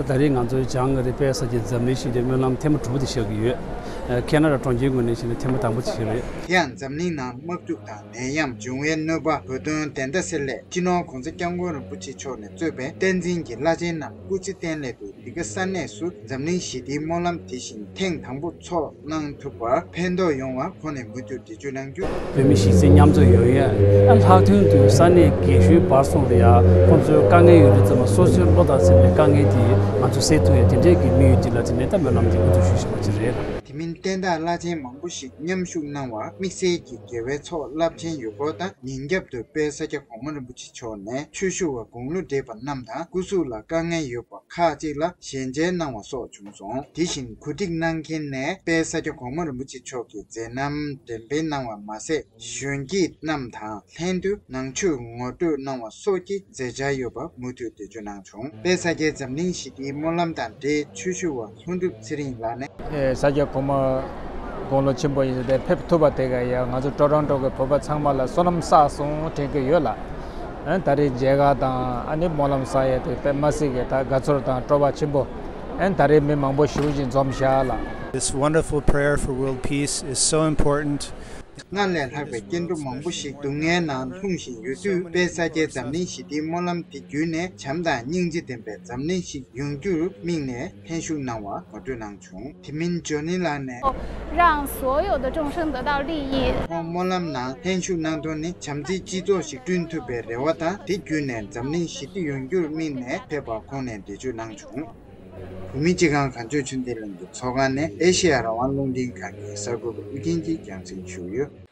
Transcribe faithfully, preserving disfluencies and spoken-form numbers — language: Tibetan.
ད་རེས་ང་ཚོའི་བྱང་ཨ་རིའི་དཔལ་ས་སྐྱའི་འཛམ་གླིང་ཞི་བདེའི་སྨོན་ལམ་ཐེངས་མ་དྲུག་པ་དེ་ཆགས་ཀྱི་ཡོད། ཨ། ཁེ་ན་ཌ་གྲོང་ཁྱེར་ངོས་ནས་བྱས་ན་ཐེངས་མ་དང་པོ་དེ་ཆགས་རེད། དེ་ཡང་འཛམ་གླིང་ནང་དམག་འཁྲུག་དང་ནད་ཡམས། འབྱུང་བའི་གནོད་པ། བོད་དོན་བདེན་མཐའ་གསལ་སླད། སྤྱི་ནོར་༸གོང་ས་༸སྐྱབས་མགོན་རིན་པོ་ཆེ་མཆོག་ནས་གཙོས་པའི་བསྟན་འཛིན་གྱི་བླ་ཆེན་རྣམས་སྐུ་ཚེ་བརྟན་སླད་དུ། འདི་ག་ས་གནས་སུ་འཛམ་གླིང་ཞི་བདེའི་སྨོན་ལམ་དེ་བཞིན་ཐེངས་དང་པོ་འཚོགས་གནང་ཐུབ་པར་ཕན་ཐོགས་ཡོང་བ་ཁོང་ནས་མུ་མཐུད་འགྲེལ་བརྗོད་གནང་རྒྱུ། བོད་མི་གཞིས་བྱེས་མཉམ་འཛོམས་ཡོང་ཡ། ཨ། ལྷག་དོན་དུ་ས་གནས་རྒན་གཞོན་བར་གསུམ་ལ་ཡ་ཁོང་ཚོའི་དཀའ་ངལ་ཡོད་དུས་ཙམ་པ་སོ་སོའི་བློ་དང་འཚམ་པའི་དཀའ་ངལ་དེ་ང་ཚོ་སེལ་ཐུབ་ཡ་དེ་འདྲའི་གི་དམིགས་ཡུལ་དེ་ལ་དེ་ནས་ད་སྨོན་ལམ་དེ་འགོ་འཛུགས་ཞུས་བཞག་པ་ཅིག་རེད། དེ་མིན་བསྟན་བདག་བླ་ཆེན་མང་པོ་ཞིག་མཉམ་ཞུགས་གནང་བར་དམིགས་བསལ་གྱི་དགེ་བའི་ཚོགས་རླབས་ཆེན་ཡོད་སྐོར་དང་། ཉིན་རྒྱབ་ཏུ་དཔལ་ས་སྐྱ་གོང་མ་རིན་པོ་ཆེ་མཆོག་ནས་ཆོས་ཞུ་བ་དགུང་ལོ་བགྲེས་པ་རྣམས་དང་སྐུ་གཟུགས་ལ་དཀའ་ངལ་ཡོད་པ་ཁག་ཅིག་ལ་ཞལ་མཇལ་གནང་བ་སོགས་བྱུང་སོང་། དེ་བཞིན་གོ་སྒྲིག་གནང་མཁན་ནས་དཔལ་ས་སྐྱ་གོང་མ་རིན་པོ་ཆེ་མཆོག་གི་མཛད་རྣམ་འགྲེམས་སྤེལ་གནང་བ་མ་ཟད། གཞོན་སྐྱེས་རྣམས་དང་ལྷན་དུ་ནང་ཆོས་ངོ་སྤྲོད་གནང་བ་སོགས་ཀྱི་མཛད་འཆར་ཡོད་པ་མུ་མཐུད་འགྲེལ་བརྗོད་གནང་བྱུང་། དཔལ་ས་སྐྱའི་འཛམ་གླིང་ཞི་བདེའི་སྨོན་ལམ་དང་འབྲེལ་ཆོས་ཞུ་བ་ལྷུན་གྲུབ་ཚེ་རིང་ལགས་ནས། ཨེ། ས་སྐྱ་གོང་མ་དགུང་ལོ་ཆེན་པོ་ཡིན་ཟེར་ཏེ་ཕེབས་ཐུབ་པ་དེ་ག་ཡ་ང་ཚོ་ཀྲོ་རོན་ཀྲོ་གི་བོད་པ་ཚང་མ་ལ་བསོད་ནམས་བསགས་སོང་དྲན་གྱི་ཡོད་ལ། ཨ། ད་རེས་མཇལ་ཁ་དང་ཨ་ནི་སྨོན་ལམ་བསགས་ཡ་དེ་དཔེ་མ་སྲིད་ཀྱི་ད་དགའ་ཚོར་དང་སྤྲོ་བ་ཆེན་པོ། ཨ། ད་རེས་མི་མང་པོ་ཞེ་པོ་ཅིག་འཛོམས་ཤག་ལ། This wonderful prayer for world peace is so important. སྔར་ལས་ལྷག་པའི་སྐྱེ་འགྲོ་མང་པོ་ཞིག་སྡུག་བསྔལ་ནང་ལྷུང་བཞིན་ཡོད་དུས། དཔལ་ས་སྐྱའི་འཛམ་གླིང་ཞི་བདེའི་སྨོན་ལམ་དེ་བརྒྱུད་ནས་བྱམས་དང་སྙིང་རྗེ་ལྡན་པའི་འཛམ་གླིང་ཞིག་ཡོང་རྒྱུར་དམིགས་ནས་ལྷན་ཞུགས་གནང་བ་ངོ་སྤྲོད་གནང་བྱུང་། དེ་མིན་ཇོ་ནི་ལགས་ནས། 让所有的众生得到利益。 ཁོང་སྨོན་ལམ་ནང་ལྷན་ཞུགས་གནང་དོན་ནི་བྱམས་བརྩེའི་སྤྱི་ཚོགས་ཤིག་བསྐྲུན་ཐུབ་པའི་རེ་བ་དང་། དེ་བརྒྱུད་ནས་འཛམ་གླིང་ཞི་བདེ་ཡོང་རྒྱུར་དམིགས་ནས་ཕེབས་པ་ཁོང་ནས་འགྲེལ་བརྗོད་གནང་བྱུང་། བོད་མིའི་སྤྱི་ཁང་གངས་ལྗོངས་ཆོས་ལྡན་གླིང་གི་ཚོགས་ཁང་ནས་ཨེ་ཤེ་ཡ་རང་དབང་རླུང་འཕྲིན་ཁང་གི་གསར་འགོད་པ་ཨུ་རྒྱན་གྱིས་རྒྱང་སྲིང་ཞུས་ཡོད།